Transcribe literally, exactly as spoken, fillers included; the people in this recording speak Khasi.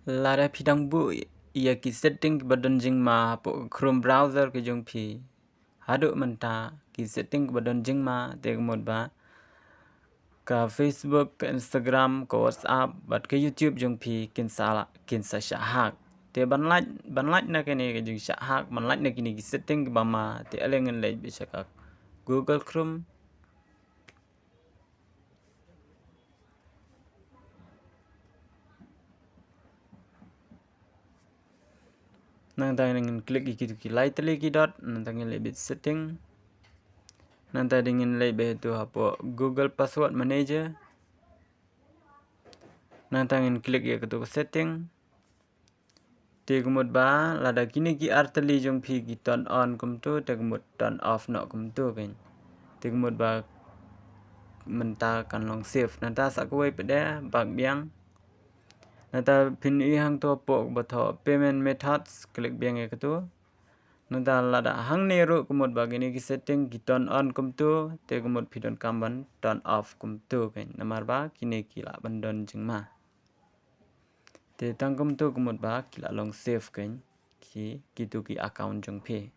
Lada phi dang buh ïa ki setting kiba don jingma hapoh Chrome browser ka jong phi, haduh mynta ki setting kiba don jingma te ka mut ba ka Facebook, ka Instagram, ka WhatsApp bad ka YouTube jong phi kin sa la, kin sa shah hack. Te ban lait, ban lait na kane ka jingshah hack, ban lait na kine ki setting kiba ma, te ale ngin leit beit sha ka Google Chrome. Nangta ngin click ïa kitu ki lai tylli ki dot, nangta ngin leit beit setting. Nangta dei ngin leit beit tu hapoh Google Password Manager. Nangta ngin click ïa katu ka setting. Te ka mut ba lada kine ki ar tylli jong phi ki turn on kumtu, te ka mut turn off noh kumtu kein. Te ka mut ba mynta kan long save. Nangta sa kawei pat de back biang. Nangta phin ïohi hangto hapoh kaba thoh payment methods, click biang ïa katu. Nangta lada hangne ruh ka mut ba kine ki setting ki turn on kumtu, te ka mut phi donkam ban turn off kumtu kein. Namar ba kine ki lah ban don jingma. Te tang kumtu ka mut ba ki lah long save kein ki, kitu ki account jong phi.